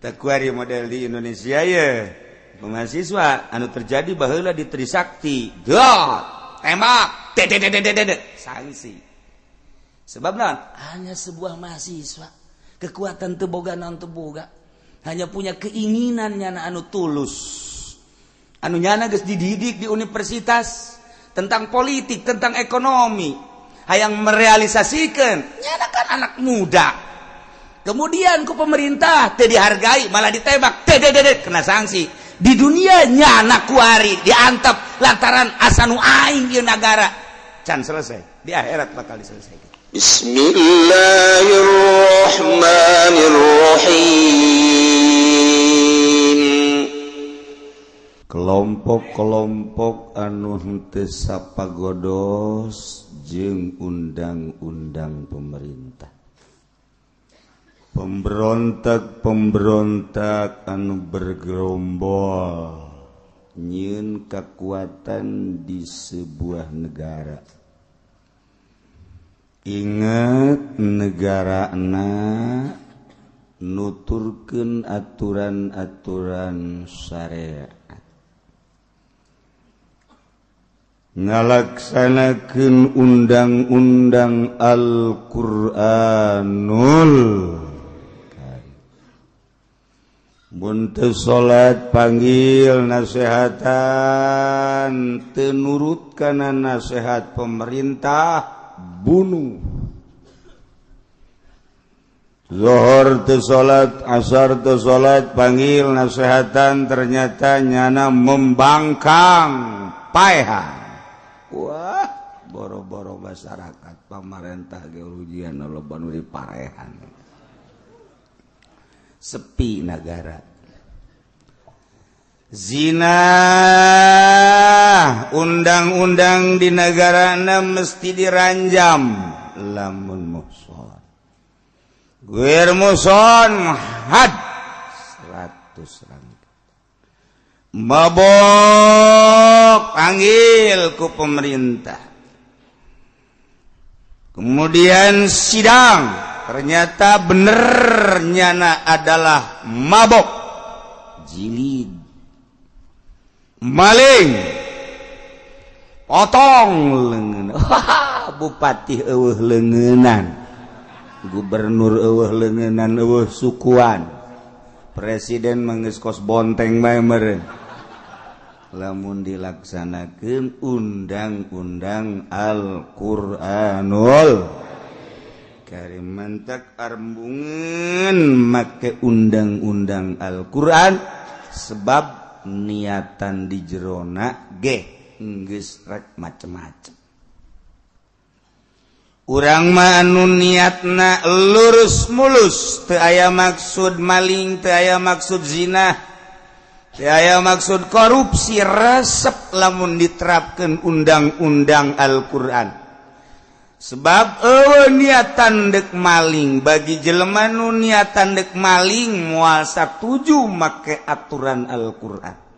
Teu model di Indonesia ya, mahasiswa anu terjadi baheula di Trisakti, dot tembak, dede sanksi. Sebab naon? Hanya sebuah mahasiswa, kekuatan teu boga naon, teu boga, hanya punya keinginan nyana anu tulus, anu nyana geus dididik di universitas tentang politik, tentang ekonomi, hayang merealisasikan. Nyana kan anak muda. Kemudian ku pemerintah teu dihargai, malah ditembak, teu kena sanksi. Di dunia nyana kuari diantap lantaran asa nu aing ieu nagara can selesai, di akhirat bakal diselesaikan. Bismillahirrahmanirrahim. Kelompok-kelompok anu henteu sapagodos jeung undang-undang pemerintah, pemberontak-pemberontak anu bergerombol nyieun kekuatan di sebuah negara, ingat, negara na nuturkeun aturan-aturan syariat, ngalaksanakeun undang-undang Al-Qur'anul. Mun teu salat, panggil, nasehatan, teu nurut kana nasehat pemerintah, bunuh. Zohor teu salat, asar teu salat, panggil, nasehatan, ternyata nyana membangkang, paehan. Wah, boro-boro masyarakat, pamarentah ge ujian loba nu diparehan, sepi negara. Zina, undang-undang di negara mesti diranjam lamun muhson, ghair muhson had 100 rangka. Mabok, panggil ku pemerintah, kemudian sidang, ternyata bener nyana adalah mabok, jilid. Maling, potong leungeun. Bupati euweuh leungeunnan, gubernur euweuh leungeunnan, euweuh sukuan, presiden mah geus kos bonteng bae meureun lamun dilaksanakeun undang-undang Al-Qur'anul Karim. Mantak embungeun make undang-undang Al-Qur'an, sebab niatan di jerona ge geus rek macem-macem. Urang mah anu niatna lurus mulus, teu aya maksud maling, teu aya maksud zina, teu aya maksud korupsi, resep lamun diterapkan undang-undang Al-Qur'an, sebab euweuh niatan dek maling. Bagi jelema nu niatan dek maling, moal satuju make aturan Al-Qur'an.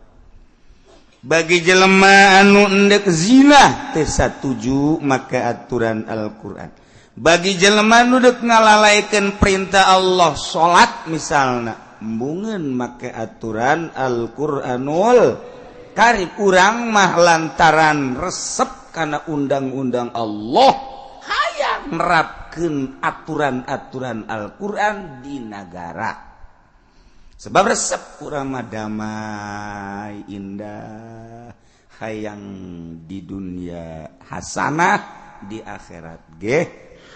Bagi jelema anu endek zina, teu satuju make aturan Al-Qur'an. Bagi jelema nu dek ngalalaikan perintah Allah, salat misalna, embungeun make aturan Al-Qur'anul Karim. Urang mah lantaran resep karena undang-undang Allah, hayang nerapkeun aturan-aturan Al-Qur'an di negara, sebab resep urang mah damai, indah, hayang di dunia hasanah, di akhirat ge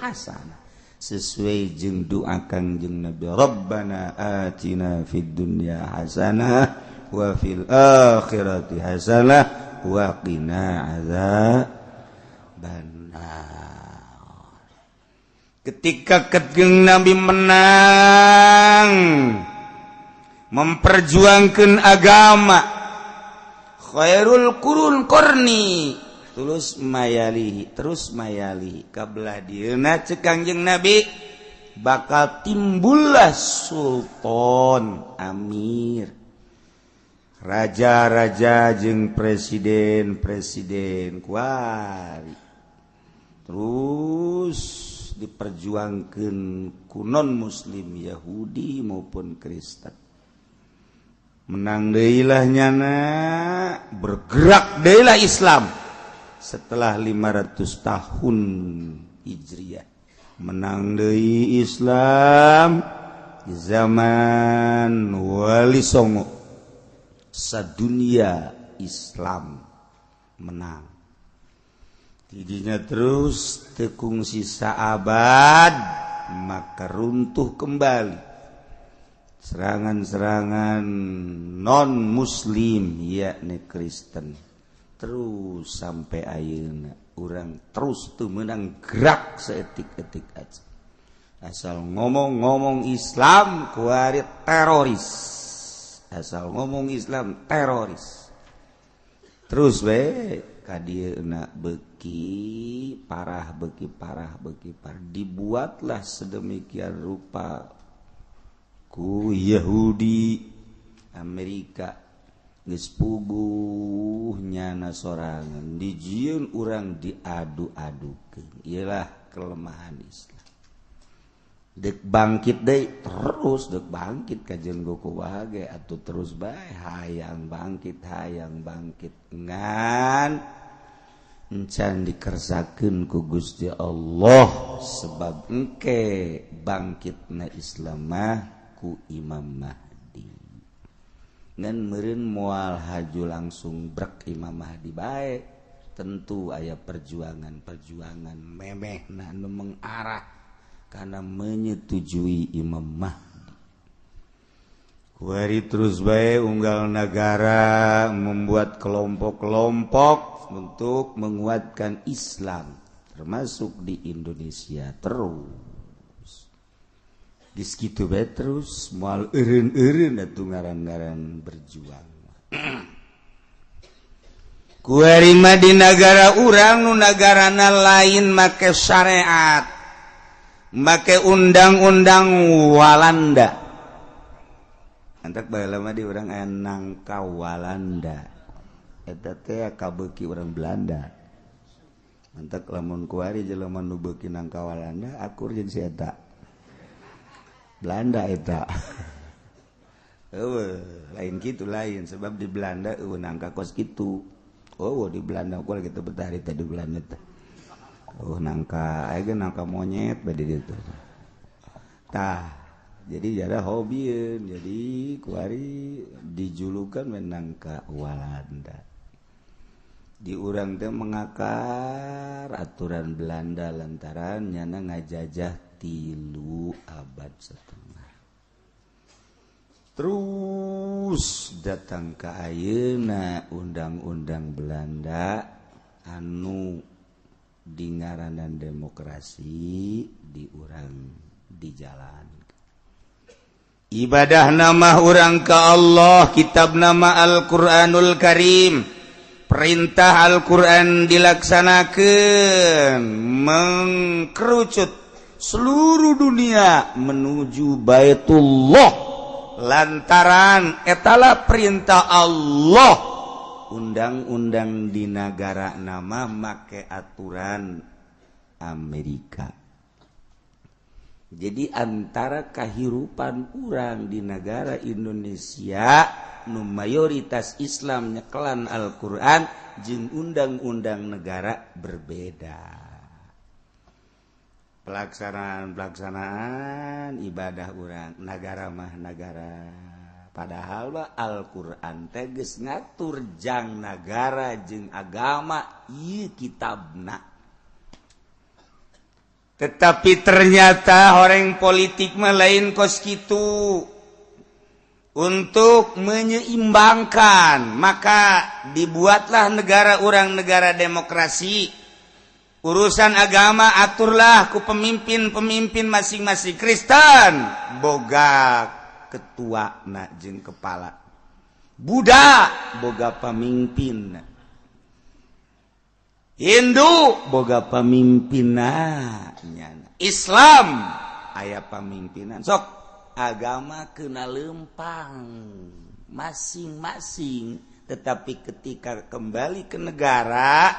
hasanah, sesuai jeung doa Kangjeng Nabi, "Rabbana atina fid dunya hasanah wa fil akhirati hasanah wa qina adzabannar." Ketika Kangjeng Nabi menang memperjuangkan agama, khairul qurun qarni, terus mayalihi, terus mayalihi, kabelah dieuna cek Kangjeng Nabi bakal timbullah sultan, amir, raja-raja jeung presiden-presiden kuari, terus diperjuangkan ku non muslim, Yahudi maupun Kristen. Menang deui lah nyana, bergerak deui lah Islam setelah 500 tahun Hijriah. Menang deui Islam di zaman Wali Songo, sadunia Islam menang. Tidinya terus tekung sisa abad, maka runtuh kembali serangan-serangan non muslim, yakni Kristen, terus sampai ayeuna urang terus tuh menang gerak saeutik-eutik aja. Asal ngomong-ngomong Islam kuari teroris, asal ngomong Islam teroris terus we kadieuna. Beki parah, beki parah, beki parah, dibuatlah sedemikian rupa ku Yahudi Amerika. Geus puguh nyana sorangan, dijieun urang diadu-adukeun. Iyalah kelemahan Islam. Dek bangkit deui, terus dek bangkit kajeun goku ge atuh, terus bae hayang bangkit, hayang bangkit, ngan encan dikersakeun ku Gusti Allah, sebab engke bangkitna Islam mah ku Imam Mahdi. Ngan meureun moal haju langsung brek Imam Mahdi bae, tentu aya perjuangan-perjuangan memehna anu mengarah karena menyetujui Imam Mahdi. Kuari terus bae unggal negara membuat kelompok-kelompok untuk menguatkan Islam, termasuk di Indonesia. Terus di situ bae terus, moal eureun-eureun atuh ngaran-ngaran berjuang. Kuari mah di negara urang, nu nagarana lain make syariat, make undang-undang Walanda. Antak baheula mah di urang aya nangka Walanda, eta teh kabeuki urang Belanda. Mantak lamun kuari jelema nu beuki nangka Walanda akur jeung si eta Belanda eta. Eueuh, lain kitu, lain, sebab di Belanda eueuh nangka kos kitu. Oh, di Belanda ku lagi teu betah teh di Belanda teh. Oh, nangka aya ge nangka monyet bade ditu. Tah, jadi jada hobieun, jadi kuari dijulukan nangka Walanda. Di urang teh mengakar aturan Belanda lantaran nyana ngajajah 3 abad setengah. Terus datang ke ayeuna undang-undang Belanda anu di ngaranan demokrasi di urang di jalan. Ibadah nama urang ke Allah, kitab nama Al-Quranul Karim, perintah Al-Quran dilaksanakan, mengkerucut seluruh dunia menuju Baitullah lantaran etalah perintah Allah. Undang-undang di negara nama make aturan Amerika. Jadi antara kehidupan urang di negara Indonesia nu mayoritas Islam, nyekelan Al-Quran, jeung undang-undang negara berbeda pelaksanaan pelaksanaan ibadah urang. Negara mah negara, padahal mah Al-Quran teges ngatur jang negara jeung agama, ieu kitabna. Tetapi ternyata orang politik mah lain kos kitu. Untuk menyeimbangkan, maka dibuatlah negara urang negara demokrasi. Urusan agama aturlah ku pemimpin-pemimpin masing-masing. Kristen boga ketua na jeung kepala, Buddha boga pemimpin, Hindu boga pemimpinna, Islam aya pemimpinan. Sok agama kena lempang masing-masing, tetapi ketika kembali ke negara,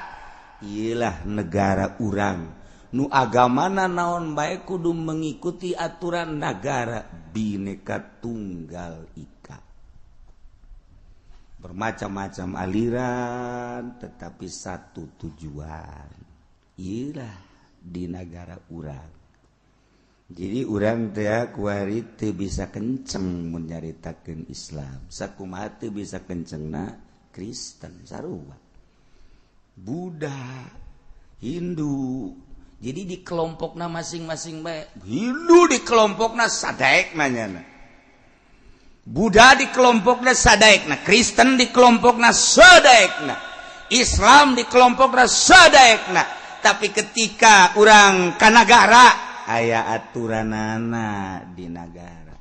ialah negara urang nu agamana naon bae kudu mengikuti aturan negara, Bhinneka Tunggal Ika. Bermacam-macam aliran tetapi satu tujuan. Iyalah di negara urang. Jadi urang teh kuari teu bisa kenceng mun nyaritakeun Islam. Sakumaha teu bisa kencengna Kristen sarua. Buddha, Hindu. Jadi di kelompokna masing-masing bae. Hindu di kelompokna sadaekna nyana. Buddha di kelompokna sadaekna, Kristen di kelompokna sadaekna, Islam di kelompokna sadaekna. Tapi ketika urang ka nagara aya aturanana di nagara.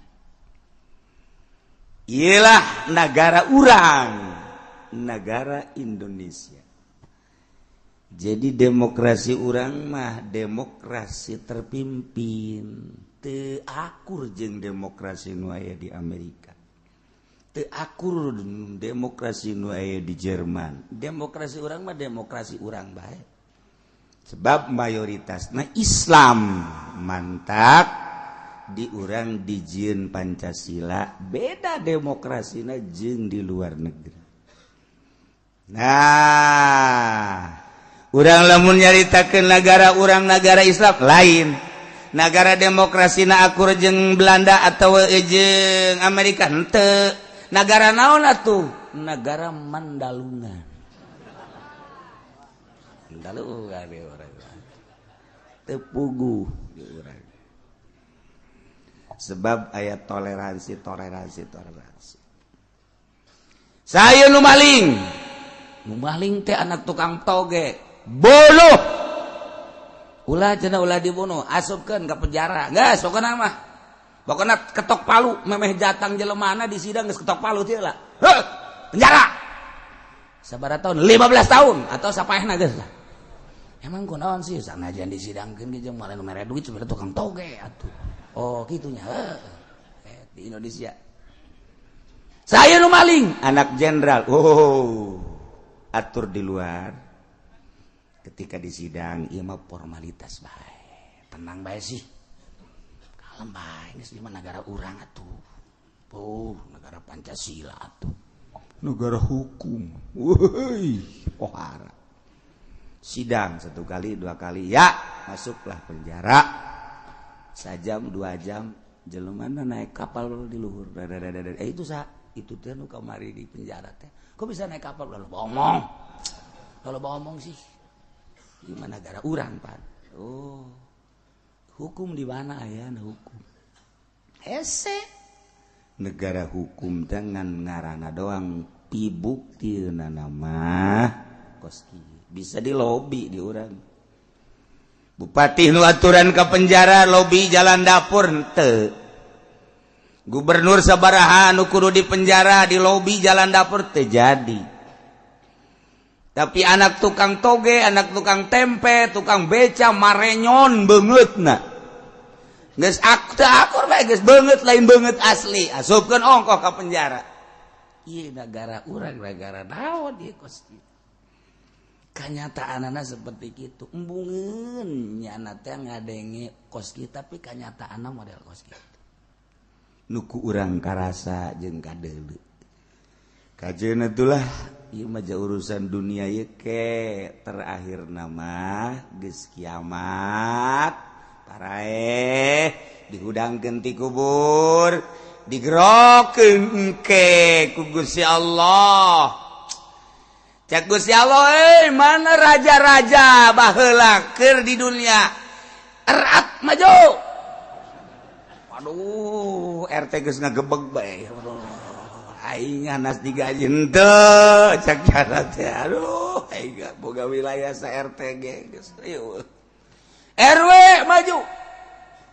Iyalah nagara urang, negara Indonesia. Jadi demokrasi urang mah demokrasi terpimpin, teu akur jeung demokrasi nu aya di Amerika. Teu akur demokrasi nu aya di Jerman. Demokrasi urang mah demokrasi urang bae. Sebab mayoritasna Islam, mantak di urang dijieun Pancasila, beda demokrasina jeung di luar negeri. Nah, urang lamun nyaritakeun negara urang negara Islam lain. Negara demokrasina akur jeung Belanda atau jeung Amerika henteu. Negara naon atuh? Negara Mandalungan. Mandalungan di urang. Teu puguh di urang. Sebab aya toleransi, toleransi, toleransi. Saya nu maling. Nu maling teh anak tukang toge. Bunuh. Ulah cenah, ulah dibunuh, asupkeun ke penjara. Geus pokona mah. Pokona ketok palu memeh jatang jelemana di sidang geus ketok palu teh lah. Heuh, penjara. Sabaraha tahun? 15 tahun atau sapaehna geus lah. Emang kunaon sih sanajan disidangkeun ge jeung malah nu mere duit sebenarnya tukang toge atuh. Oh, kitunya. Heuh. Di Indonesia. Saya nu maling, anak jenderal. Oh, atur di luar. Ketika di sidang, ieu mah formalitas bae. Tenang bae sih. Kalem bae, geus di negara urang atuh. Oh, negara Pancasila atuh. Negara hukum. Woi, pohara. Sidang satu kali, dua kali, ya masuklah penjara. Sajam, 2 jam, jelema naik kapal di luhur. Eh, itu sa, itu teh nu kamari di penjara teh. Kok bisa naik kapal? Lalu ngomong. Kalau ngomong sih. Di mana negara urang, Pak? Oh. Hukum di mana aya hukum? Hese. Negara hukum dengan ngarana doang, pibukti mah kos bisa di lobi di urang. Bupati nu aturan ke penjara lobi jalan dapur henteu. Gubernur sabaraha nu kudu di penjara di lobi jalan dapur teu jadi. Tapi anak tukang toge, anak tukang tempe, tukang beca marenyon beungeutna. Geus teu akur bae, geus beungeut lain beungeut asli, asupkeun ongkoh ka penjara. Ieu negara urang negara naon ieu kos kieu? Kanyataanana seperti itu. Embungeun nyana teh ngadenge kos kieu, tapi kanyataanna model kos kitu. Nu ku urang karasa jeung kadeuleu. Kajeun itulah ieu mah urusan dunia ieu ke terakhir nama geus kiamat paraeh dihudangkeun ti kubur, digerokeun engke ku Gusti Allah. Cek Gusti Allah, "Eh, mana raja-raja baheula keur di dunia erat, maju." Aduh, RT geus ngagebeg bae. Aing nas digaji henteu, cek cara teh. Aduh, aing boga wilayah sa RT ge geus rieuh. RW maju.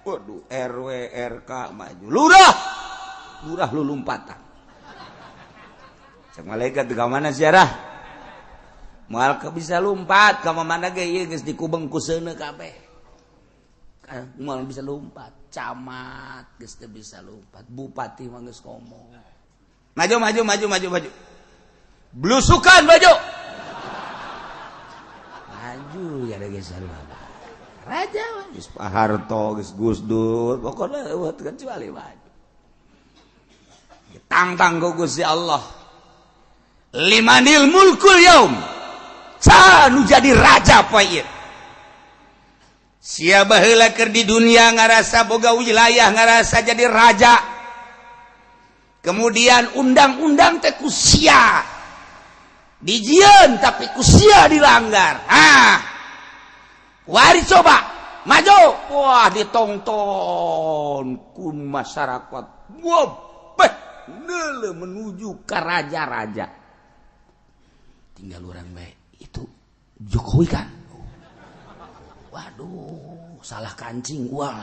Waduh, RW RK maju. Lurah, lurah lu lompatan. Cek malaikat, "Ke mana ziarah?" "Moal ke bisa lompat ka mana ge, ieu geus dikubeng ku seuneu kabeh. Moal bisa lompat." Camat geus teu bisa lompat, bupati mah geus ngomong, "Maju, maju, maju, maju, maju, blusukan, maju, maju." Ya geus raja geus Pak Harto, geus Gus Dur, pokoknya kecuali maju tangtang ku Gusti Allah. Limanil mulkul yaum, saha nu jadi raja poe ieu? Sia baheula keur di dunia ngarasa boga wilayah, ngarasa jadi raja. Kemudian undang-undang teh ku sia dijieun, tapi ku sia dilanggar. Ah, wari coba maju, wah, ditongton ku masyarakat. Wah, beh, neuleuh menuju ke raja-raja. Tinggal orang baik itu Jokowi kan. Waduh, salah kancing. Wah,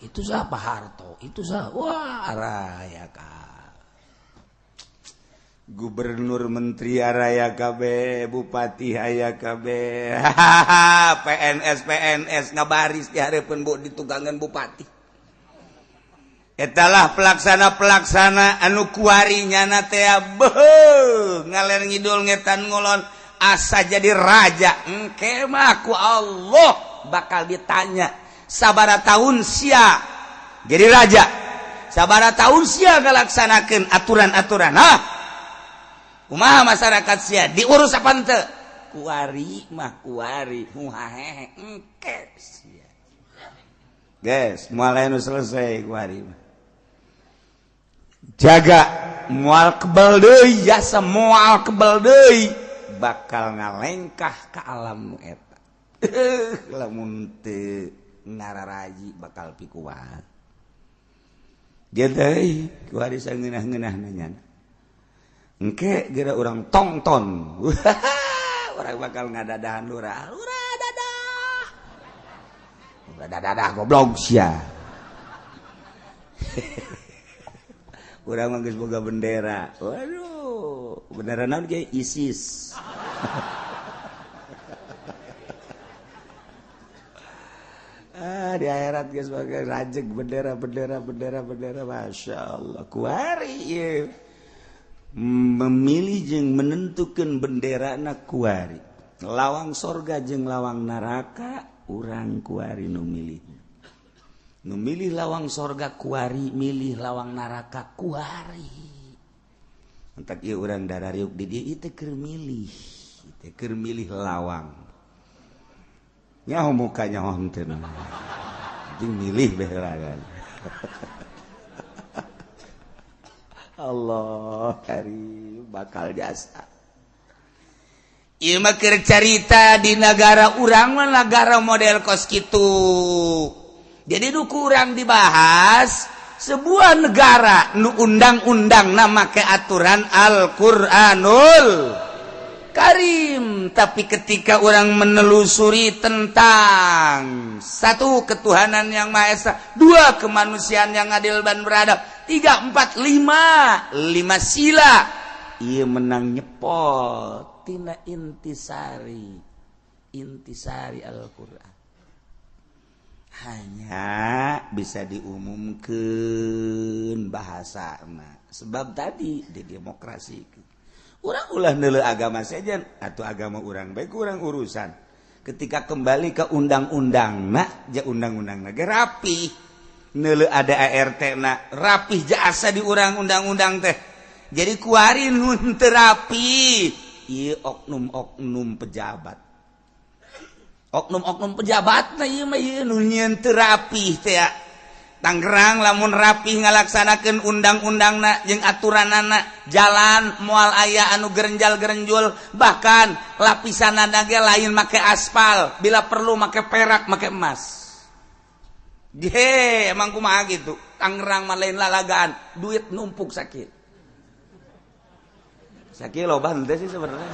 itu siapa? Harto itu siapa? Wah, raya ka gubernur, menteri araya KB, bupati aya KB, PNS PNS ngabaris di hareupeun bu di tugangan bupati. Etalah pelaksana-pelaksana anu kuari nyana teh beuh, ngaler ngidul ngetan ngulon asa jadi raja. Engke mah ku Allah bakal ditanya, sabara tahun sia jadi raja, sabara tahun sia ngalaksanakeun aturan-aturan? Hah, kumaha masyarakat sia diurus apa henteu? Kuari mah kuari muhahehe engke sia. Guys, moal anu selesai kuari mah. Jaga, moal kebal deui jasa, moal kebal deui, bakal ngalengkah ke alam nu eta. Lamun teu ngararaji bakal pikuat dia deui kuari sangeunah-ngeunah nanya. Engke geura urang tongton, urang bakal ngadadahan lurah, lurah dadah, lurah dadah, goblok sia. Urang mah geus boga bendera. Waduh, bendera naon ge? ISIS. Ah, di akhirat geus boga rajeg bendera, bendera, bendera, bendera. Masya Allah, kuari ieu memilih jeung menentukan bendera na kuari. Lawang sorga jeung lawang neraka urang kuari nu milih. Nu milih lawang sorga kuari, milih lawang neraka kuari. Entak ieu urang darariuk di dieu teh keur milih, teh keur milih lawang. Nyaho muka nyaho henteu, jeung milih bae kan. Allah karim, bakal jasa. Ieu mah keur carita di negara urang mah, negara model kos kitu. Jadi nu kurang dibahas sebuah negara nu undang-undang nama ke aturan Al-Qur'anul Karim. Tapi ketika orang menelusuri tentang satu, ketuhanan yang Maha Esa, dua, kemanusiaan yang adil dan beradab, tiga, empat, lima, lima sila, ia menang nyepot tina intisari, intisari Al-Quran. Hanya bisa diumumkan bahasa sebab tadi di demokrasi urang ulah neuleuh agama sejen atau agama urang baik kurang urusan. Ketika kembali ke undang-undang na ja undang-undang na ge rapi, neuleuh ada ART na rapih, jasa di urang undang-undang teh. Jadi kuari nun teu rapi ieu oknum-oknum pejabat, oknum-oknum pejabat na ieu mah, ieu nu nyieun teu rapih teh ya. Tangerang lamun rapih ngalaksanakeun undang-undangna jeung aturanana, jalan moal aya anu gerenjal-gerenjul, bahkan lapisanana ge lain make aspal, bila perlu make perak, make emas. Ge emang kumaha gitu. Tangerang mah lain lalagaan, duit numpuk sakit. Sakit loba henteu sih sebenarnya.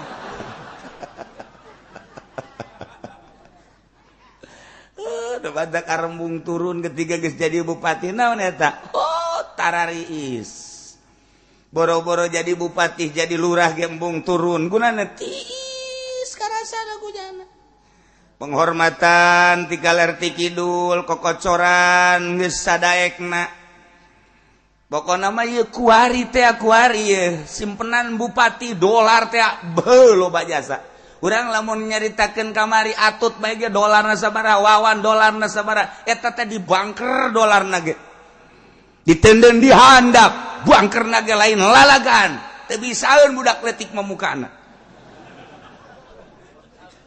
Udah badak arembung turun ketika geus jadi bupati naon eta? Oh, tarariis. Boro-boro jadi bupati, jadi lurah gembung turun. Gunana tiis karasana gujana. Penghormatan ti kaler ti kidul kokocoran geus sadaekna. Pokona mah ieu kuari teh, kuari ieu simpenan bupati dolar teh beuh loba jasa. Urang lamun nyaritakeun kamari atut bae ge dolarna sabaraha, wawan dolarna sabaraha, eta teh di bangker dolarna ge. Ditenden di handap, Buangkerna ge lain lalagan, teu bisaeun budak letik memukana.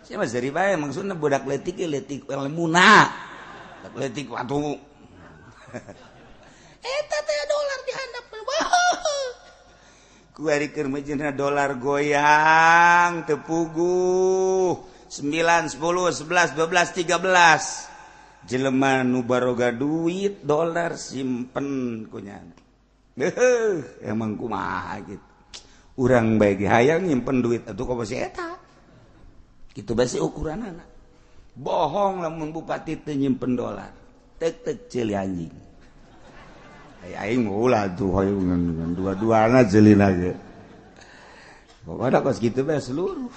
Siapa seri bae, maksudna budak letik letik ilmuna, budak letik watu eta teh dolar dihandap. Kuari keur meujeuhna dolar goyang teu puguh 9, 10, 11, 12, 13. Jelema nu baroga duit dolar simpen kunya. Emang kumaha gitu, urang bae hayang nyimpen duit atuh kok si eta kitu bae sih ukuranana. Bohong lamun bupati teu nyimpen dolar, tek tek ceuli anjing. Aing ulah tuh hoyong dua-duana ceulina ge. Pokoknya kos kitu bae seluruh.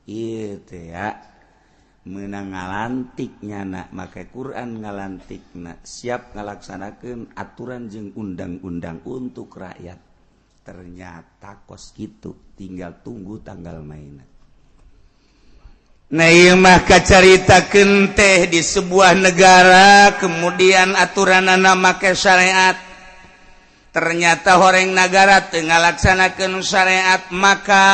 Ieu teh ya menang ngalantik nyana make Quran, ngalantikna siap ngalaksanakeun aturan jeung undang-undang untuk rakyat. Ternyata kos kitu, tinggal tunggu tanggal mainan. Nah, ieu mah kacaritakeun teh di sebuah negara, kemudian aturanana make syariat. Ternyata horeng negara teu ngalaksanakeun syariat, maka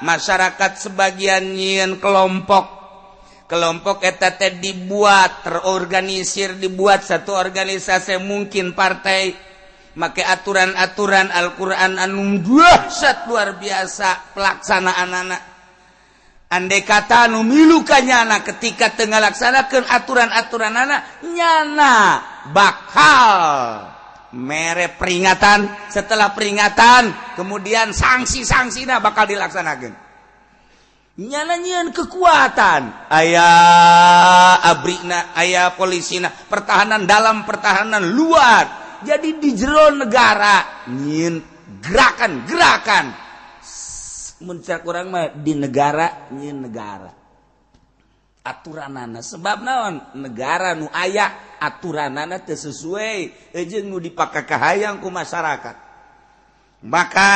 masyarakat sebagian nyieun kelompok. Kelompok eta teh dibuat terorganisir, dibuat satu organisasi, mungkin partai, make aturan-aturan Al-Qur'an anu dahsyat luar biasa pelaksanaan anak. Andai kata nu milu ka nyana, ketika teu ngalaksanakeun aturan-aturan anak nyana bakal mere peringatan. Setelah peringatan, kemudian sanksi-sanksina bakal dilaksanakan. Nyana nyieun kekuatan, aya abrina, aya polisina, pertahanan dalam, pertahanan luar. Jadi di jero negara nyieun gerakan-gerakan. Mun cek urang mah di negara nyieun negara aturanana, sebab naon? Negara nu aya aturanana teu sesuai jeung nu dipakakahayang ku masyarakat, maka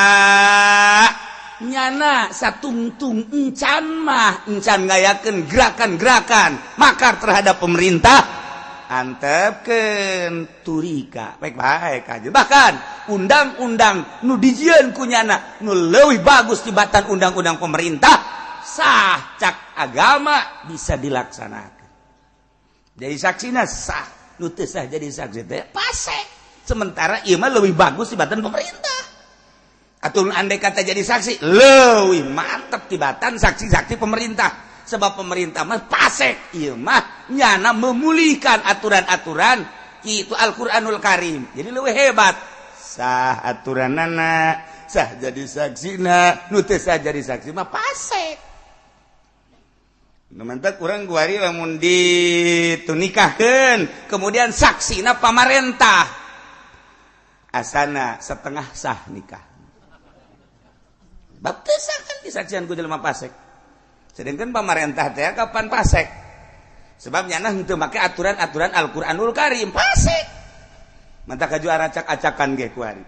nyana satungtung encan mah encan ngayakeun gerakan-gerakan makar terhadap pemerintah, antepkeun turika baik-baik aja. Bahkan undang-undang nu dijieun ku nyana nu leuwih bagus tibatan undang-undang pemerintah, sah cak agama, bisa dilaksanakan. Jadi saksina sah, nu teu sah jadi saksi teh pasek. Sementara ieu mah leuwih bagus tibatan pemerintah. Atau andai kata jadi saksi leuwih mantep tibatan saksi-saksi pemerintah, sebab pemerintah mah pasek, ieu mah nyana memulihkan aturan-aturan itu Al-Qur'anul Karim, jadi leuwih hebat. Sah aturanana, sah jadi saksina, nu teu sah jadi saksi mah pasek. Nu mantak urang kuari lamun ditunikahkeun kemudian saksina pamarentah, asana setengah sah nikah. Bab teu sah kan disaksian ku jelema pasek, sedangkan pamarentah teh kapan pasek, sebab nyana henteu make aturan-aturan Al-Qur'anul Karim, pasek. Mantak kaju aracak-acakan ge kuari.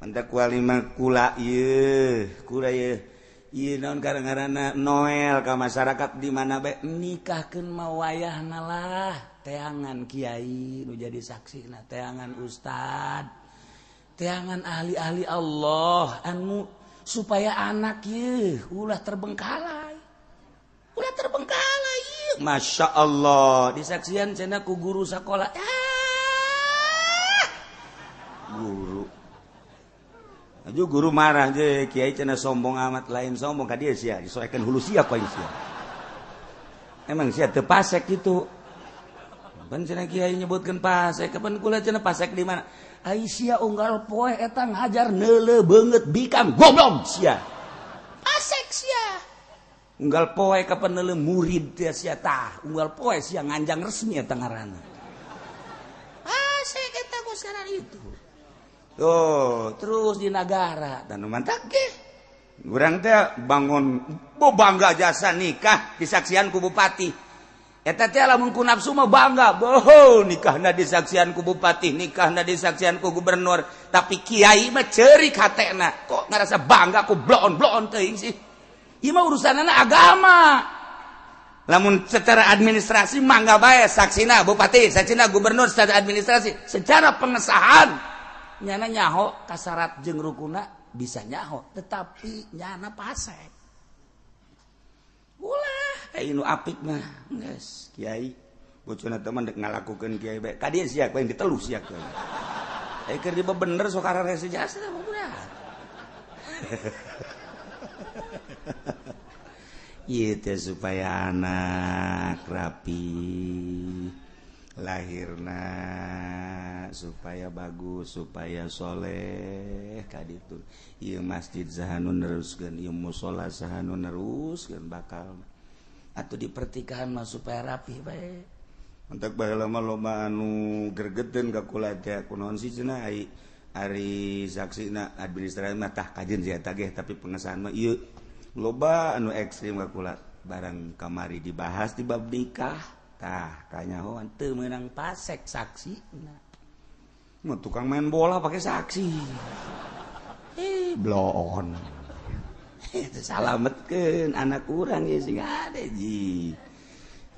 Mantak kuari mah kula ieu, kula ieu. Ieu naon ngaranna, Noel ka masyarakat di mana bae, nikahkeun mah wayahna lah teangan kiai nu jadi saksina, teangan ustad, teangan ahli-ahli Allah anu supaya anak ye ulah terbengkalai, ulah terbengkalai. Masya Allah, disaksian cenah ku guru sekolah. Ah, guru. Aju guru marah je, kiai cenah sombong amat. Lain sombong ka dia, sia disoekeun hulu sia ku aing sia. Emang sia teu pasek gitu pan cenah kiai nyebutkeun pasek. Kapan kula cenah pasek, di mana? Ai sia unggal poe eta ngajar neuleuh beungeut bikang, goblok sia, pasek sia. Unggal poe kapan neuleuh murid teh sia, tah unggal poe sia nganjang resmi eta ngaranna, pasek eta ku itu. Tuh, terus di negara dan mantak ge urang teh bangun bo bangga jasa nikah disaksian ku bupati. Eta teh lamun ku nafsu mah bangga, boho nikahna disaksian ku bupati, nikahna disaksian ku gubernur. Tapi kiai mah ceurik hatena, kok ngarasa bangga ku bloon-bloon teuing sih. Ieu mah urusanana agama. Lamun secara administrasi mangga bae saksina bupati, saksina gubernur secara administrasi, secara pengesahan Nyana nyaho kasarat jeung rukuna bisa nyaho, tetapi nyana pasek. Ulah ai nu apik mah geus kiai. Bocona teman dek ngalakukeun kiai bae. Ka dieu sia yang diteluh sia kiai. Ai keur dibebener sok ararese jasa mah budak. Ieu teh supaya anak rapi lahirna, supaya bagus, supaya soleh kaditu. Ieu masjid saha nu neruskeun, ieu musala saha nu neruskeun bakal atuh di pertikahan mah supaya rapi bae. Entek baheula mah loba anu gregeteun ka kula teh kunaon sih cenah ai ari saksina administrasi mah tah kajeun sia tageh tapi pengesahan mah ieu loba anu ekstrim ka kula barang kamari dibahas di bab nikah tah kanyahoan teu meunang pasek saksina. Mah tukang main bola pakai saksi. Bloon. Itu salametkeun anak urang ieu sing ade ji.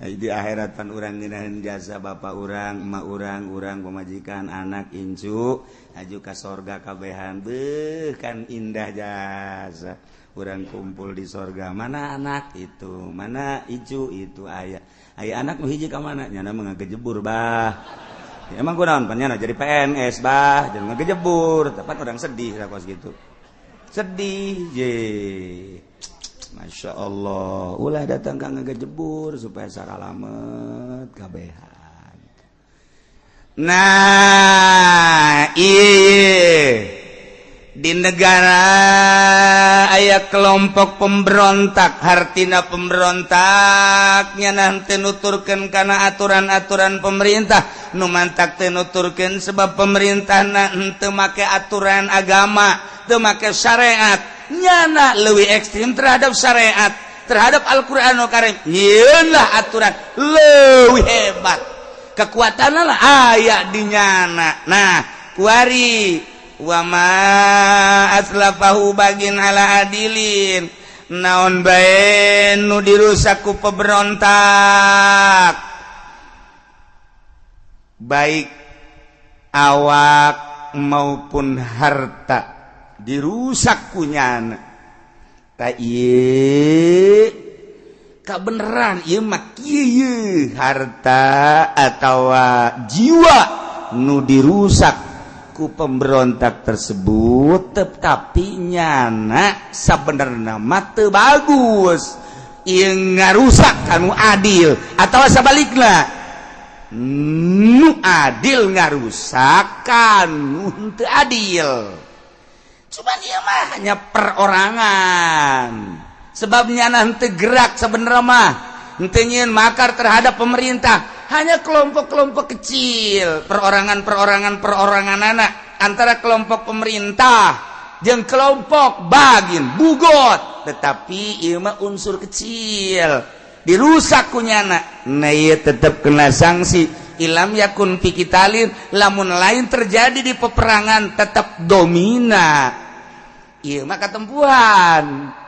Di akhirat pan urang ngeunaheun jasa bapak urang, emak urang, urang pamajikan, anak incu aju ka sorga kabehan. Beuh kan indah jasa. Urang kumpul di sorga, mana anak itu, mana icu itu aya. Aya anak nu hiji ka mana? Nyana mah ngagejebur bah. Ya, emang kunaon pan nyana jadi PNS bah, jangan ngagejebur, tepat orang sedih lah kos gitu. Sedih je. Masya Allah, ulah datang ka ngagejebur supaya saralamet kabehan. Nah, iya di negara aya kelompok pemberontak, hartina pemberontaknya nanti nuturkeun kana aturan-aturan pemerintah, nu mantak teu nuturkeun sebab pemerintahna henteu make aturan agama, teu make syariat, nyana leuwih ekstrim terhadap syariat, terhadap Al-Qur'anul Karim. Nyieun lah aturan leuwih hebat. Kekuatanna lah aya di nyana. Nah, kuari wa ma atlafahu bagin ala adilin naon bae nu dirusak ku pemberontak, baik awak maupun harta dirusak ku nyana. Ta ieu kabeneran ieu mah kieu harta atawa jiwa nu dirusak ku pemberontak tersebut, tetapi nyana sabenerna mah teu bagus, ieu ngarusak kanu adil atawa sabalikna nu adil ngarusak kanu henteu adil. Cuman ieu mah hanya perorangan, sebab nyana henteu gerak sabenerna mah henteu nyieun makar terhadap pemerintah, hanya kelompok-kelompok kecil, perorangan-perorangan perorangan anak antara kelompok pemerintah jeung kelompok bagin bugot, tetapi ieu mah unsur kecil dirusak ku nyana. Nah ieu tetep kena sanksi ilam yakun fi qitalin, lamun lain terjadi di peperangan tetap domina. Ieu mah katempuhan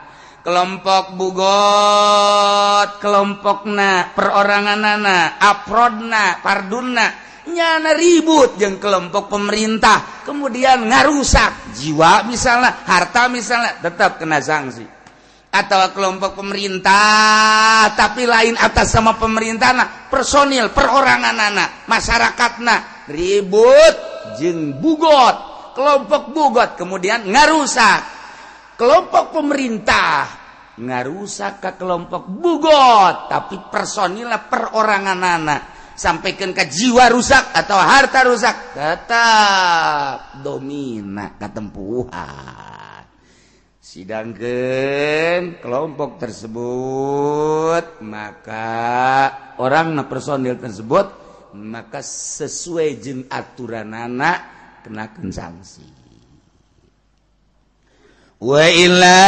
kelompok bugot, kelompokna peroranganana, aprodna, pardunna, nyana ribut jeung kelompok pemerintah, kemudian ngarusak jiwa misalnya, harta misalnya, tetap kena sanksi. Atau kelompok pemerintah tapi lain atas sama pemerintah, personil peroranganana, masyarakatna ribut jeung bugot, kelompok bugot kemudian ngarusak kelompok pemerintah, ngarusak ke kelompok bugot tapi personilnya peroranganana, sampaikan ke jiwa rusak atau harta rusak, tetap domina ketempuhan. Sidangkeun kelompok tersebut, maka orang personil tersebut maka sesuai jeung aturanana kenakeun sanksi. Wa illa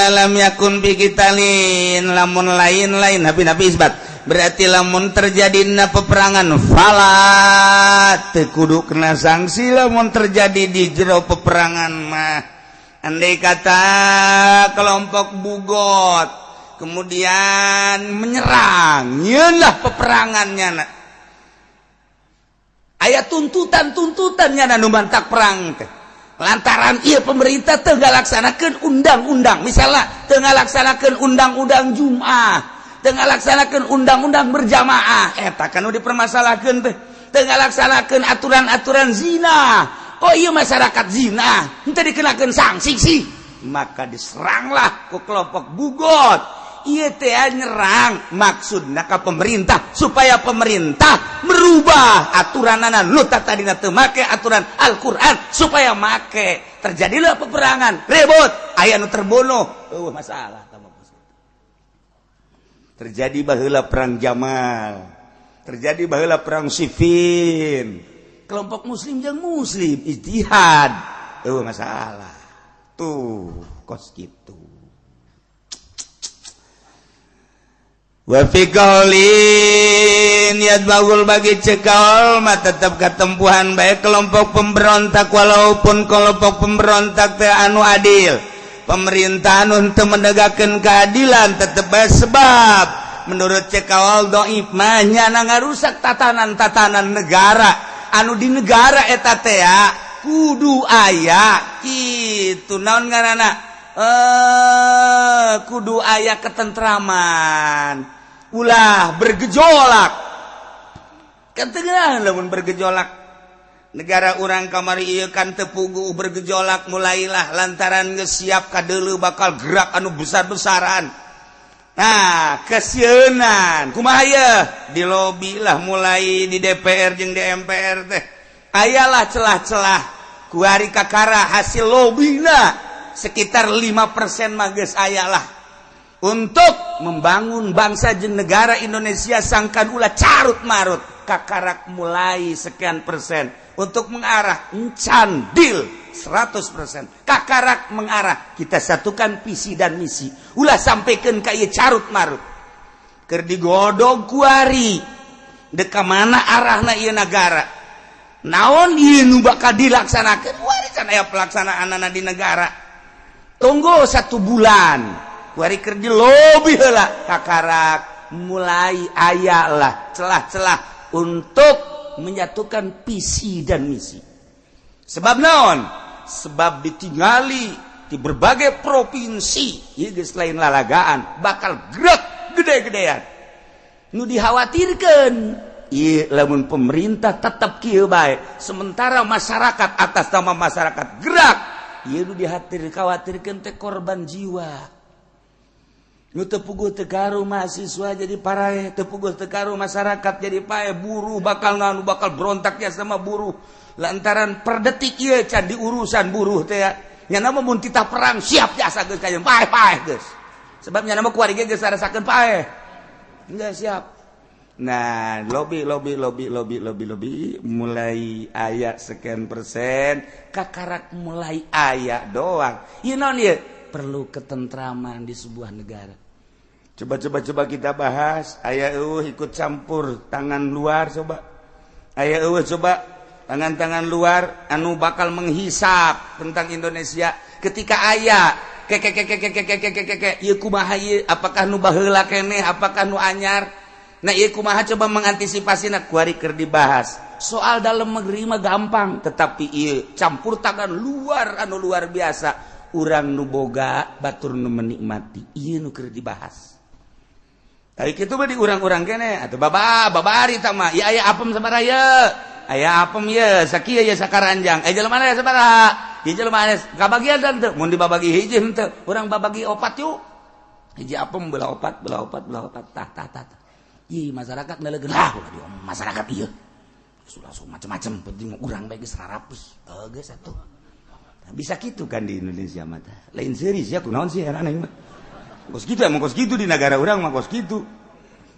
lam yakun bi qitalin, lamun lain-lain nabi-nabi isbat berarti lamun terjadi peperangan fala teu kudu kena sanksi lamun terjadi di jero peperangan mah. Andai kata kelompok bugot kemudian menyerang, nyeunlah peperangannya. Aya tuntutan-tuntutannya nu mantak perang teh. Lantaran ieu pemerintah teu ngalaksanakeun undang-undang, misalnya teu ngalaksanakeun undang-undang Jumat, teu ngalaksanakeun undang-undang berjamaah, eta kan nu dipermasalahkeun teh. Teu ngalaksanakeun aturan-aturan zina. Oh iya, masyarakat zina henteu dikenakeun sanksi sih, maka diseranglah ku kelompok bughot. Ieu teh nyerang maksudna ka pemerintah supaya pemerintah merubah aturanana nu tadina teu make aturan Al-Qur'an supaya make. Terjadilah peperangan, ribut, aya nu terbunuh, eueuh masalah. Terjadi baheula perang Jamal, terjadi baheula perang Siffin, kelompok muslim jeung muslim ijtihad, eueuh masalah. Tuh kos kitu. Wa fi qaulin yadbagul bagi cekal mah tetep ketempuhan baik kelompok pemberontak, walaupun kelompok pemberontak teh anu adil, pemerintah anu teu menegakkeun keadilan tetep bae, sebab menurut cekawal doif mah nyana ngarusak tatanan-tatanan negara anu di negara eta teh kudu aya kitu, naon ngaranna, kudu aya ketentraman, ulah bergejolak kan. Tengah lamun bergejolak negara urang kamari ieu kan teu puguh bergejolak, mulailah lantaran geus siap kadeuleu bakal gerak anu besar-besaran. Nah, kesieunan kumaha ye di lobi lah, mulai di DPR jeung di MPR teh ayalah celah-celah. Kuari kakara hasil lobina sekitar 5% mah geus ayalah untuk membangun bangsa jeung negara Indonesia sangkan ulah carut marut. Kakarak mulai sekian persen untuk mengarah encan deal 100%, kakarak mengarah kita satukan visi dan misi, ulah sampaikan ka ieu carut marut. Keur digodog kuari deka mana arahna ieu negara, naon ieu nu bakal dilaksanakeun, kuari can aya pelaksanaanana di negara. Tunggu satu bulan, kuari keur lobi heula, kakarak mulai aya lah celah-celah untuk menyatukan visi dan misi. Sebab naon? Sebab ditinggali di berbagai provinsi ieu geus lain lalagaan, bakal gerak gede-gedean. Nu dikhawatirkan ieu lamun pemerintah tetap kieu bae, sementara masyarakat atas nama masyarakat gerak, ieu nu dikhawatirkeun teh korban jiwa. Nu teu puguh teu karu mahasiswa jadi paraeh, teu puguh teu karu masyarakat jadi paeh, buruh bakal nganu, bakal berontaknya sama buruh lantaran per detik ieu can diurusan buruh teh nya. Nama mun titah perang siap jasa geus kajeun paeh paeh geus, sebab nya nama kuari ge geus rasakeun paeh enggak siap. Nah, lobby lobby lobby lobby lobby lobby mulai aya sekian persen, kakarak mulai aya doang. Ieu naon ieu? Perlu ketentraman di sebuah negara. Coba coba coba kita bahas, aya eueuh ikut campur tangan luar? Coba, aya eueuh coba tangan-tangan luar anu bakal menghisap tentang Indonesia? Ketika aya ke ke ke ke ke ke ke ke ke ke, ieu kumaha ieu? Apakah nu baheula keneh, apakah nu anyar? Nah, ieu kumaha coba mengantisipasi? Nah, kuari keur dibahas soal dalam negeri mah gampang, tetapi ieu campur tangan luar anu luar biasa, urang nu boga, batur nu menikmati, ieu nu keur dibahas. Tapi kitu mah di urang-urang kene atuh baba babari tah mah. Ieu aya apem sabaraha ye? Aya apem ye sakieu ye, sakaranjang. Eh, jelema mana sabaraha? Ieu jelema kabagian teu? Mun dibabagi hiji henteu, urang babagi opat yuk. Hiji apem belah opat, belah opat, belah opat, tah tah tah. Ih, masyarakat nelegeun lah ulah di masyarakat ieu. Sudah langsung macam-macam, penting urang bae geus rarapih. Oh, geus atuh. Nah, bisa gitu kan di Indonesia mah. Lain series ya, kunaon sih heran aing mah. Kos gitu emang, kos gitu di negara urang mah kos gitu.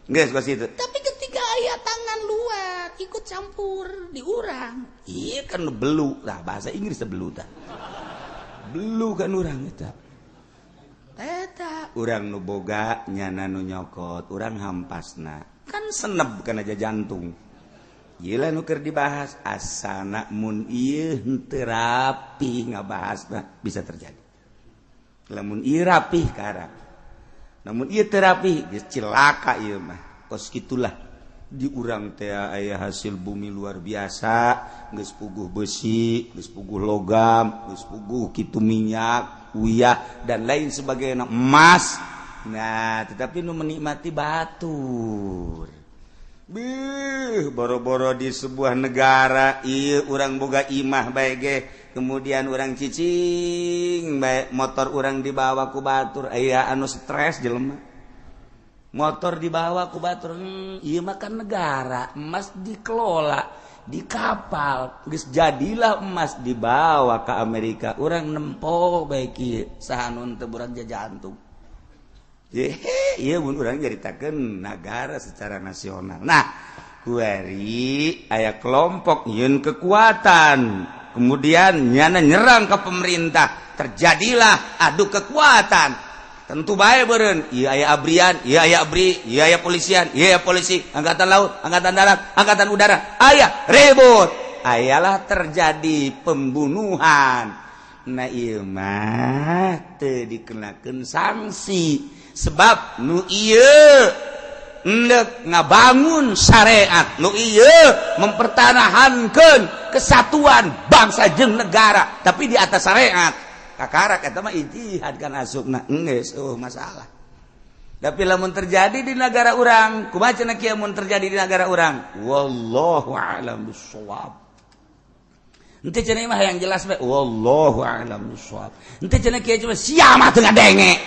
Geus kos gitu. Tapi ketika aya tangan luar ikut campur di urang. Iya kan belu lah, bahasa Inggris belu tah. Belu kan urang eta. Eta urang nu boga nyana nu nyokot, urang hampasna. Kan seneb kan aja jantung. Gila nu keur dibahas asana mun ieu henteu rapi ngabahasna bisa terjadi. Lamun ieu rapih karap. Namun ieu teu rapi geus cilaka ieu mah. Kos kitulah. Di urang teh aya hasil bumi luar biasa, geus puguh besi, geus puguh logam, geus puguh kitu minyak, uyah dan lain sebagainya, emas. Nah, tetapi nu menikmati batur. Beuh, boro-boro di sebuah negara ieu urang boga imah bae ge, kemudian urang cicing bae motor urang dibawa ku batur, aya anu stres jelema. Motor dibawa ku batur, ieu mah kan negara, emas dikelola di kapal, geus jadilah emas dibawa ke Amerika, urang nempo bae kieu, saha nu teu burak jajantung. Ieu mun urang nyaritakeun nagara secara nasional. Nah, kuari aya kelompok nyieun kekuatan, kemudian nyana nyerang ke pemerintah, terjadilah adu kekuatan. Tentu bae beureun, ieu aya abrian, ieu aya abri, ieu aya polisian, ieu aya polisi, angkatan laut, angkatan darat, angkatan udara, aya ribut. Ayalah terjadi pembunuhan. Nah ieu mah teu dikenakeun sanksi sebab nu ieu endek ngabangun syariat, nu ieu mempertahankan kesatuan bangsa jeung negara, tapi di atas syariat. Kakarak eta mah ijtihad kan asupna geus eueuh masalah. Tapi lamun terjadi di negara urang, kumaha cenah kieu mun terjadi di negara urang? Wallahu a'lam bissawab. Henteu cenah mah yang jelas bae wallahu a'lam bissawab. Henteu cenah kieu cuma sia mah teu ngadenge.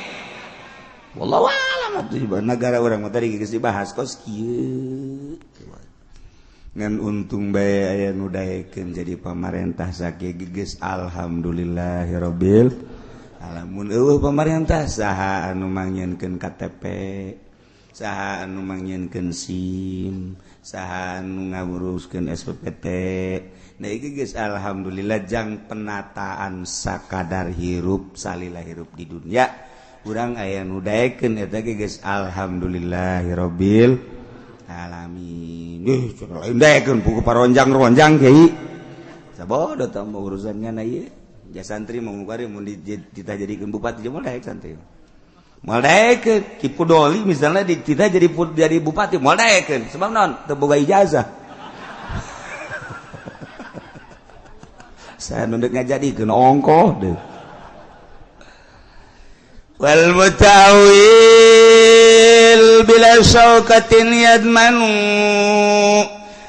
Wallahu a'lam atuh negara urang mah tadi geus dibahas kos kieu. Ngan untung bae aya nu daekeun jadi pamarentah sakieu geus alhamdulillahirabbil alamin. Eueuh pamarentah saha anu mangnyieunkeun KTP, saha anu mangnyieunkeun SIM, saha anu nguruskeun SPPT. Nah ieu geus alhamdulillah jang penataan sakadar hirup salila hirup di dunia urang aya nu daekeun eta ge geus alhamdulillahirabbil alamin. Lain daekeun pugu paronjang-ronjang kiai. Sabodo tah urusannya na ieu. Ja santri mau bari mun dititah jadikeun bupati jeung moal daek santri. Moal daekeun Ki Pudoli misalnya dititah jadi bupati moal daekeun sebab naon teu boga ijazah. Saya nu deuk ngajadikeun ongkoh deui. Wal mutawil bila syaukatin yadmanu,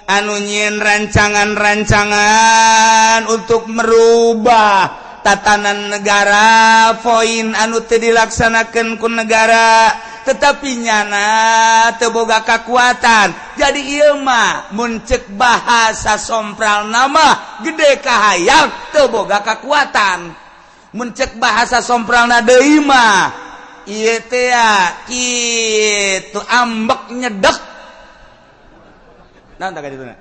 anu nyieun rancangan-rancangan untuk merubah tatanan negara, poin anu teu dilaksanakeun ku negara tetapi nyana teu boga kakuatan. Jadi ieu mah mun ceuk bahasa sompral nama gede kahayang teu boga kakuatan. Mun ceuk bahasa sompralna deui mah ieu teh kitu ambek nyedek. Naon tah dituna?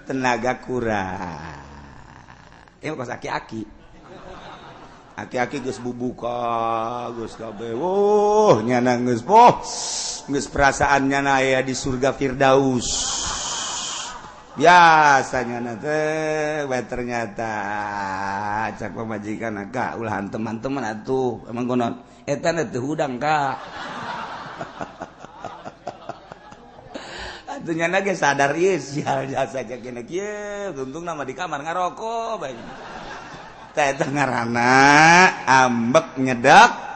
Tenaga kurang. Ieu kos aki-aki. Aki-aki geus bubuka, geus kabeh. Wuh, nyana geus poh. Geus perasaan nyana aya di surga Firdaus. Biasanya nanti ternyata cak pamajikan kak ulahan teman-teman atuh emang konon eta teu hudang kak. Atuh nyana ge sadar ieu sial jasa kena kieu untung nama di kamar ngarokok bae. Tah eta ngaranna ambek nyedak.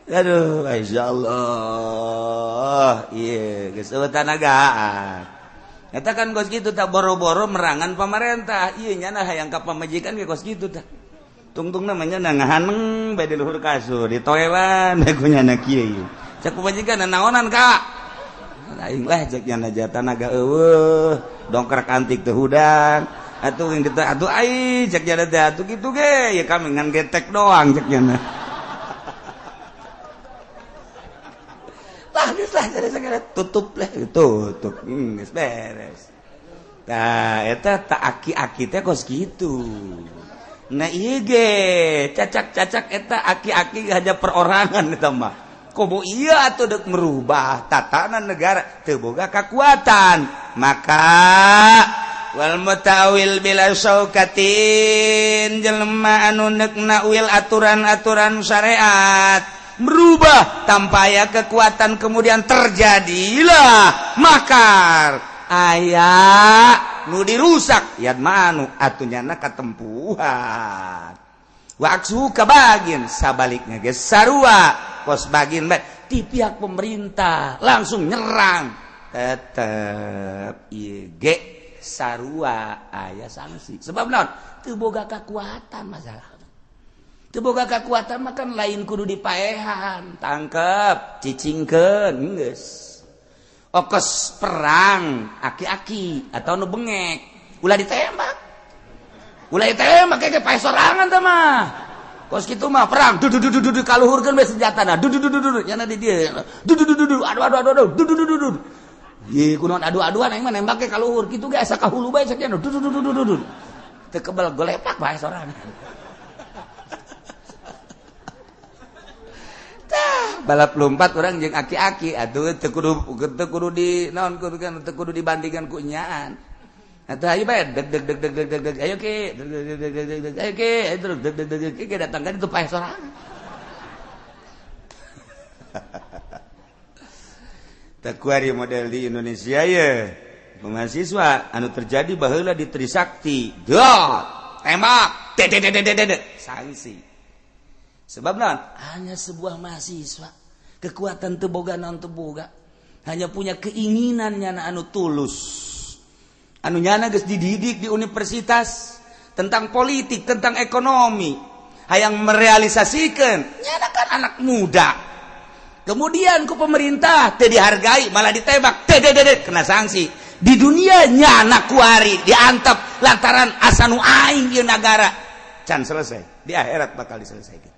Aduh, Masya Allah. Iya, geus eueuh tanagaan. Eta kan kos kitu tak boro-boro merangan pamarentah. Ieu nyana hayang ka pamajikan ge kos kitu tah. Tungtung namanya na ngahaneng bae di luhur kasur, ditoewan bae ku nyana kieu ieu. Cek pamajikan naonan ka? Aing lah cek nyana jatanaga eueuh, dongkrak antik teu hudang. Atuh yang kita atuh ai cek nyana teh atuh kitu ge, ya kami ngan getek doang cek nyana. Lah jadi segera tutup lah tutup geus beres. Tah eta tak aki-aki teh kos kitu. Nah ieu ge cacak-cacak eta aki-aki hanya perorangan eta mah. Komo ieu atuh deuk merubah tatanan negara teu boga kakuatan. Maka Wal mutawil bila syaukatin, jelema anu neuk nakwil aturan-aturan syariat merubah tanpa aya kekuatan, kemudian terjadilah makar, aya nu dirusak yad manu atuh nyana katempuhan. Wa aksu kabagin, sabaliknya geus sarua kos bagin bae di pihak pemerintah langsung nyerang, tetep ieu ge sarua aya sanksi. Sebab naon? Teu boga kekuatan. Masalah teu boga kekuatan mah kan lain kudu dipaehan, tangkep, cicingkeun, geus okos perang aki-aki atau nu bengek, ulah ditembak, ulah ditembak kayak paeh sorangan teh mah. Kos kitu mah perang du du du du du, kaluhurkeun we senjatana, du du du du du, nyana di dieu du du du du du, aduh aduh aduh aduh, du du du du du. Ye kunaon adu-aduan, aing mah nembak ke kaluhur kitu ge asa ka hulu bae sakieu, du du du du du du, teu kebel golepak bae sorangan. Tah balap lompat urang jeung aki-aki atuh teu kudu di naon, kudu kan teu kudu dibandingkan ku nyaan. Atuh ayo bae deg deg deg deg deg deg deg, ayo ke deg deg deg deg deg deg, ayo ke terus deg deg deg deg, ke datang kan itu paeh sorangan. Tekuari model di Indonesia ya mahasiswa anu terjadi baheula di Trisakti, dot tembak de sanksi. Sebab naon? Hanya sebuah mahasiswa, kekuatan teu boga naon teu boga, hanya punya keinginan nyana anu tulus, anu nyana geus dididik di universitas tentang politik, tentang ekonomi, hayang merealisasikan nyana kan anak muda. Kemudian ku pemerintah teu dihargai, malah ditembak, teu kena sanksi. Di dunia nyana kuari diantep lantaran asa nu aing ieu nagara can selesai, di akhirat bakal diselesaikan,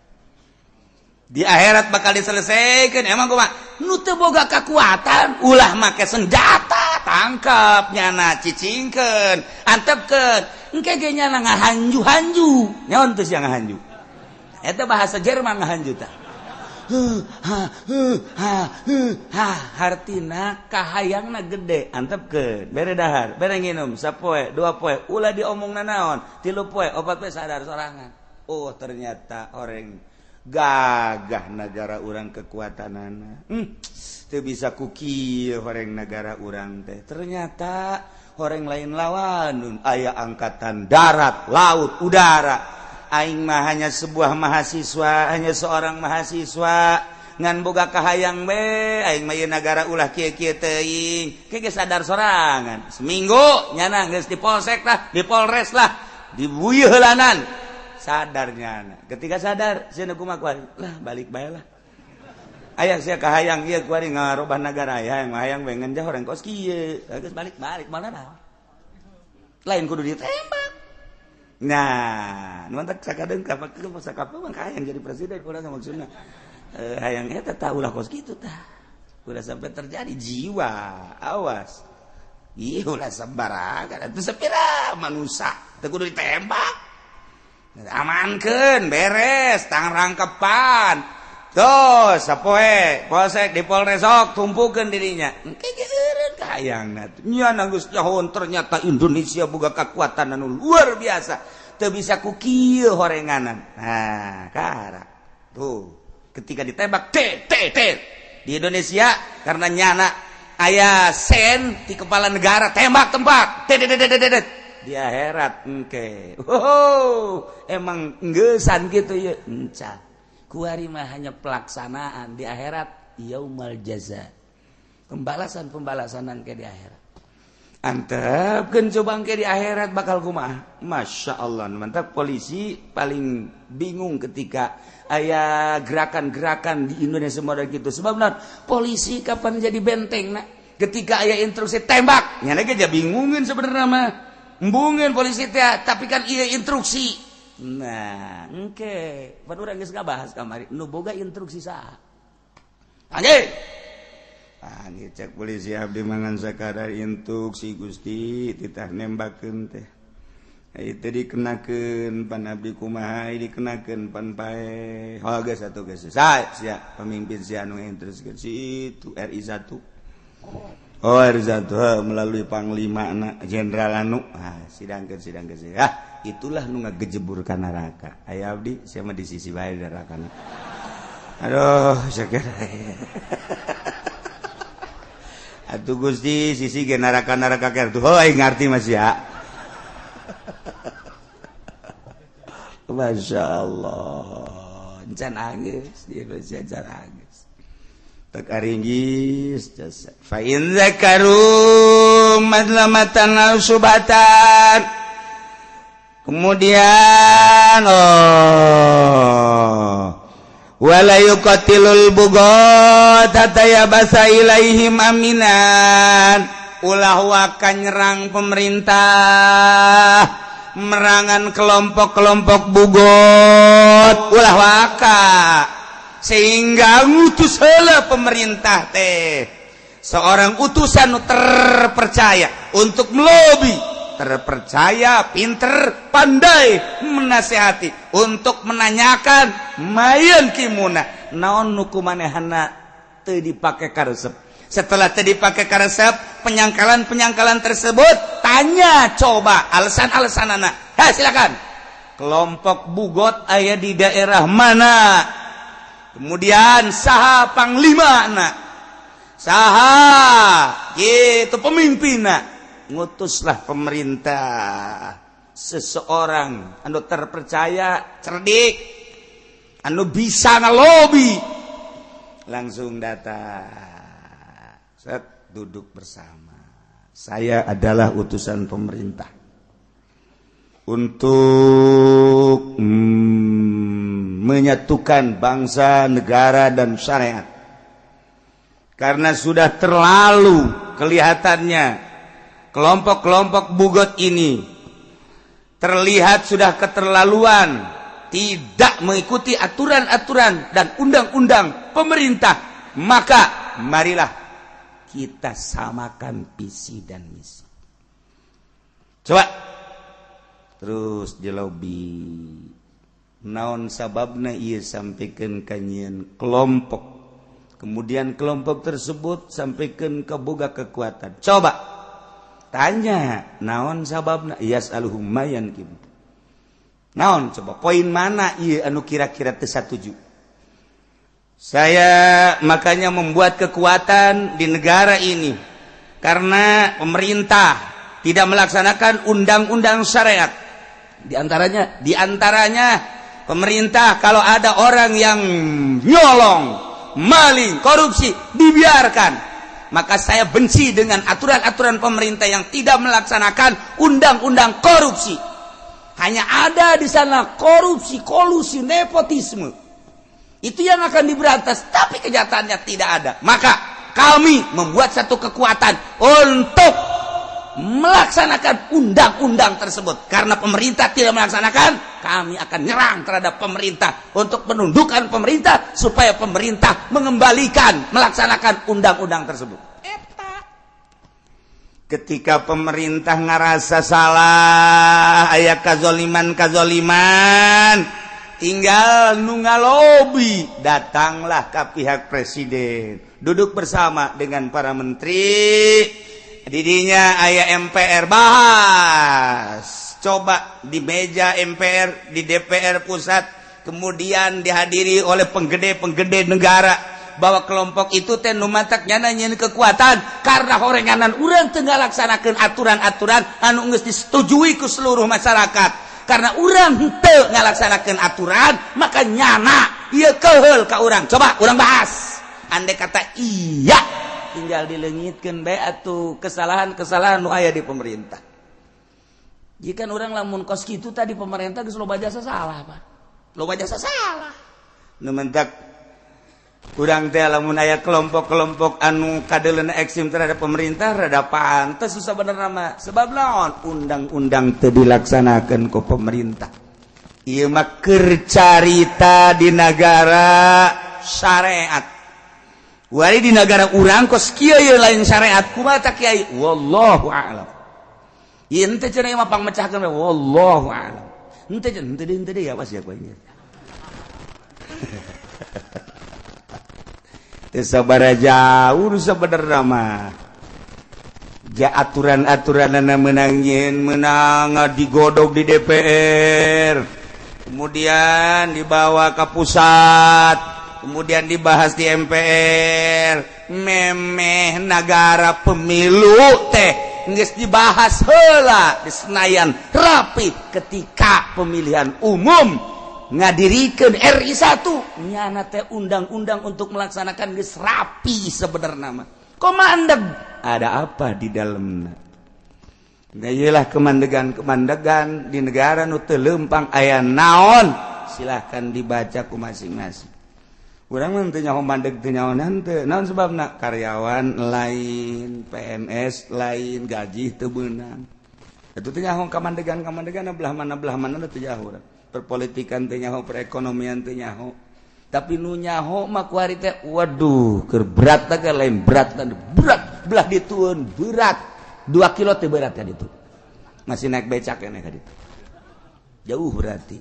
di akhirat bakal diselesaikan. Emang kumaha nu teu boga kekuatan ulah make senjata, tangkap nyana, cicingkeun, antepkeun, engke ge nyana ngahanju-hanju. Nyaon teu sia ngahanju? Eta bahasa Jerman ngahanju tah. Ha ha ha, hartina kahayangna gede, antepkeun, bere dahar, bere nginum, sapoe dua poe ulah diomong nanaon, 3 poe 4 poe sadar sorangan. Oh ternyata orang gagah negara urang kekuatanana, teu bisa ku kieu horeng negara urang teh. Ternyata horeng lain lawan, aya angkatan darat, laut, udara. Aing mah hanya sebuah mahasiswa, hanya seorang mahasiswa ngan boga kahayang be aing mah ieu nagara ulah kieu-kieu teuing. Ke geus sadar sorangan, seminggu nyana geus di polsek lah, di polres lah, dibuyeuh heulanan, sadar nyana. Ketika sadar sia kumaha kuari lah, balik bae lah. Aya sia kahayang ieu kuari ngarobah nagara, aya yang hayang we ngan orang kos kieu, geus balik-balik mana naon, lain kudu ditembak. Nah, nu mantak sakadeng ka sakapa mah hayang jadi presiden urang maksudna. Hayang eta tah ulah kos kitu tah. Ulah sampai terjadi jiwa, awas. Ih ulah sembarangan atuh sapira manusia teu kudu ditembak. Amankeun, beres, tang rangkepan. Tuh, sapoe, polsek di Polres sok tumpukeun dirinya. Engke ge eureun kahayangna. Nya geus nyahoan ternyata Indonesia boga kekuatan anu luar biasa. Teu bisa ku kieu horenganan. Nah, karak. Tuh, ketika ditembak T T T di Indonesia karena nyana aya sen di kepala negara, tembak tempat T T T T T, di akhirat engke. Oh, emang enggesan gitu ya. Enca. Kuari mah hanya pelaksanaan, di akhirat yaumal jaza. Pembalasan-pembalasanan ke di akhirat. Antepkeun coba ke di akhirat bakal kumaha? Masya Allah, mantap. Polisi paling bingung ketika aya gerakan-gerakan di Indonesia model gitu. Sebab naon? Polisi kapan jadi benteng nak? Ketika aya instruksi tembak, nyana ge bingungin sebenarnya mah. Embungin polisi teh, tapi kan iya instruksi. Nah, engke, pan urang geus ngabahas kamari, nu boga instruksi saha? Anjing. Anjing cek polisi, abdi mangan sakadar instruksi Gusti, titah nembakeun teh. Itu dikenakeun pan abdi kumaha, dikenakeun pan pae. Oh geus atuh geus. Sa sia pemimpin sia anu instruksi itu RI 1. Oh Rizanto melalui panglima anak jenderal anu sidangkeun sidangkeun ah itulah nu ngagejebur ka neraka. Aya abdi sia mah di sisi bae neraka. Aduh sakieu. Atuh Gusti sisi ge neraka-neraka ker tuh aing ngarti mas ya. Masya Allah encan anggeus di Indonesia encan anggeus. Tek aringgis jasa. Fa in zakaru madlamatan aw subatan. Kemudian oh wala yuqatilul bugat hatta yabasa ilaihim aminan. Ulah waka nyerang pemerintah, merangan kelompok-kelompok bugot, ulah waka sehingga ngutus heula pemerintah teh seorang utusan terpercaya untuk melobi, terpercaya, pinter, pandai menasehati untuk menanyakan mayan kimuna naon nu kumanehana teu dipake karesep. Setelah teu dipake karesep, penyangkalan-penyangkalan tersebut tanya coba alasan-alasanana. Ha silakan. Kelompok bugot aya di daerah mana? Kemudian saha panglimana, saha gitu pemimpinna. Ngutuslah pemerintah seseorang anu terpercaya, cerdik, anu bisa ngelobi, langsung datang, set duduk bersama. Saya adalah utusan pemerintah untuk menyatukan bangsa, negara, dan syariat. Karena sudah terlalu kelihatannya kelompok-kelompok bugot ini terlihat sudah keterlaluan, tidak mengikuti aturan-aturan dan undang-undang pemerintah. Maka marilah kita samakan visi dan misi. Coba terus di lobi naon sababna ieu sampaikan kanyieun kelompok, kemudian kelompok tersebut sampaikan kaboga kekuatan. Coba tanya naon sababna yas'aluhum mayan kim naon, coba poin mana ieu anu kira-kira teu satuju. Saya makanya membuat kekuatan di negara ini karena pemerintah tidak melaksanakan undang-undang syariat. Di antaranya pemerintah kalau ada orang yang nyolong, maling, korupsi dibiarkan. Maka saya benci dengan aturan-aturan pemerintah yang tidak melaksanakan undang-undang korupsi. Hanya ada di sana korupsi, kolusi, nepotisme. Itu yang akan diberantas, tapi kenyataannya tidak ada. Maka kami membuat satu kekuatan untuk melaksanakan undang-undang tersebut. Karena pemerintah tidak melaksanakan, kami akan nyerang terhadap pemerintah untuk menundukkan pemerintah supaya pemerintah mengembalikan melaksanakan undang-undang tersebut. Eta. Ketika pemerintah ngerasa salah, aya kazoliman-kazoliman, tinggal nu ngalobi, datanglah ke pihak presiden, duduk bersama dengan para menteri. Didinya aya MPR bahas, coba di meja MPR, di DPR pusat, kemudian dihadiri oleh penggede-penggede negara bahwa kelompok itu teh nu matak nyana nyieun kekuatan karena horenganan urang teu ngalaksanakeun aturan-aturan anu geus disetujui ku seluruh masyarakat. Karena urang henteu ngalaksanakeun aturan, maka nyana ieu keheul ka urang. Coba urang bahas. Andai kata iya, tinggal dileungitkeun bae atuh kesalahan-kesalahan nu aya di pemerintah. Jika orang lamun kos kitu tadi pemerintah geus loba jasa salah, Pak. Loba jasa salah. Nu mentak urang teh lamun aya kelompok-kelompok anu kadeuleuna ekstrim terhadap pemerintah rada pantes susah bener mah. Sebab naon? Undang-undang teu dilaksanakeun ku pemerintah. Ieu mah keur carita di nagara syariat. Wari di negara urang kos kieu ieu lain syariat kumaha ta kiai? Wallahu a'lam. Ieu henteu cenah mah pangmecahkeun we wallahu a'lam. Henteu cenah henteu deui awas ya ku aing. Teu sabaraha jauh sabenerna mah. Ja aturan-aturan menangin menang digodok di DPR, kemudian dibawa ke pusat, kemudian dibahas di MPR. Memeh negara pemilu teh geus dibahas heula di Senayan rapi. Ketika pemilihan umum ngadirikeun RI 1 nyana teh undang-undang untuk melaksanakan geus rapi. Sebenarnya mah kok mandeg, ada apa di dalamnya? Nah, iyalah kemandegan-kemandegan di negara nu teu leumpang aya naon, silahkan dibaca ku masing-masing. Urang mah teu nyaho mandeg, teu nyaho henteu. Naon sebabna? Karyawan lain, PNS lain, gaji teu beunang. Itu teu nyaho kamandegan-kamandegan belah mana teu nyaho urang. Perpolitikan teu nyaho, perekonomian teu nyaho. Tapi nu nyaho mah kuari teh, waduh, keur berat teh, lain berat, berat belah ditueun, berat 2 kilo teh, berat ya itu masih naik becak ya, naik itu jauh berarti.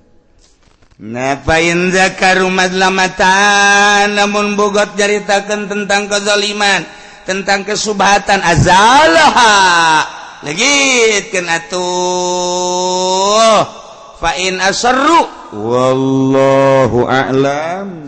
Nah, fa in dzakaru madlamatan, namun bughot nyaritakeun tentang kezaliman, tentang kesubhatan, azalaha, legitkeun atuh. Fa in asarru, wallahu a'lam.